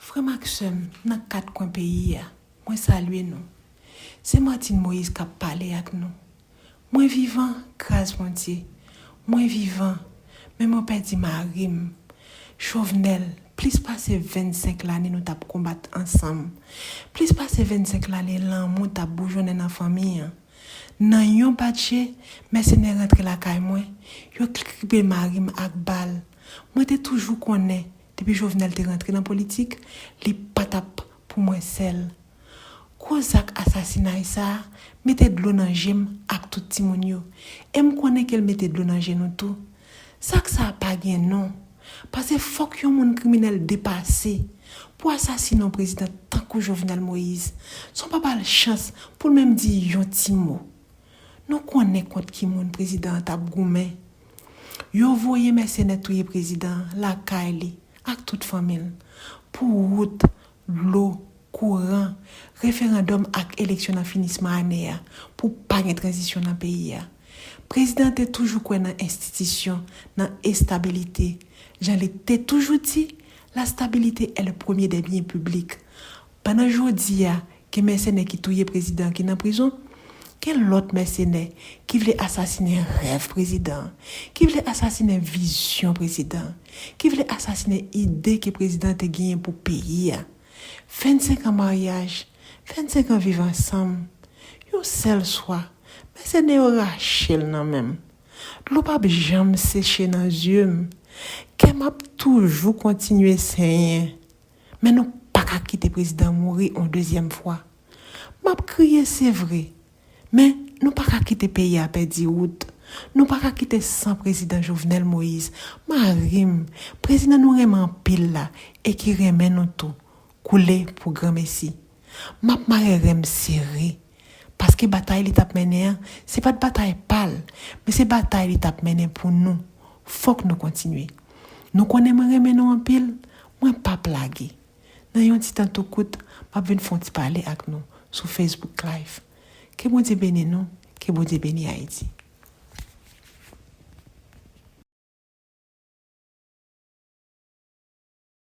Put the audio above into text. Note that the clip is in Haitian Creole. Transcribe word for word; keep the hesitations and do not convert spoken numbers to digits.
Frè m ak sè m nan kat kwen peyi a, mwen salye nou. Se Martine Moïse k ap pale ak nou. Mwen vivan, gras Bondye. Mwen vivan, men mwen pèdi mari m. Jovenel, plis pase vennsenk lane nou t ap konbat ansanm. Plis pase vennsenk lane lanmou t ap boujonnen nan fanmi an. Nan yon batje, mèsenè rantre lakay mwen, yo kribe mari m ak bal. Mwen te toujou konnen, depi Jovenel te rantre nan politik, li pa t ap pou mwen sèl. Gwo zak asasinay sa a mete dlo nan je m ak tout timoun yo. E m konnen ke l mete dlo nan je nou tou. Zak sa a pa gen non. Paske fòk yon moun kriminèl depase pou asasinen yon prezidan tankou Jovenel Moïse, san w pa ba l chans pou l menm di yon ti mo. Nou konnen kont ki moun prezidan an t ap goumen. Yo voye mèsenè touye prezidan an lakay li ak tout fanmi l pou wout, dlo, kouran, referandòm ak eleksyon nan finisman ane a pou pa gen tranzisyon nan peyi a. Prezidan an te toujou kwè nan enstitisyon, nan estabilite. Jan li te toujou di, la stabilité est le premier des biens publics. Pandan jodi a, gen mèsenè ki touye prezidan ki nan prizon, gen lòt mèsenè ki vle asasinen rèv prezidan, ki vle asasinen vizyon prezidan, ki vle asasinen ide ke prezidan te genyen pou peyi a. Vennsenk an maryaj, vennsenk an viv ansanm, yon sèl swa, mèsenè yo rache l nan men m. Dlo p ap janm seche nan zye m. Kè m ap toujou kontinye senyen. Men nou pa ka kite prezidan mouri yon dezyèm fwa. M ap kriye, se vre. Men nou pa ka kite peyi a pèdi wout. Nou pa ka kite san prezidan Jovenel Moïse, mari m, prezidan nou renmen anpil la e ki renmen nou tou, koule pou granmesi. M ap mare ren m sere. Paske batay li t ap mennen an, se pa t batay pa l, men se batay li t ap mennen pou nou. Fòk nou kontinye. Nou konnen mwen renmen nou anpil, mwen p ap lage. Nan yon ti tan tou kout, m ap vin fè yon ti pale ak nou sou Facebook Live. Ke Bondye beni nou, ke Bondye beni Ayiti.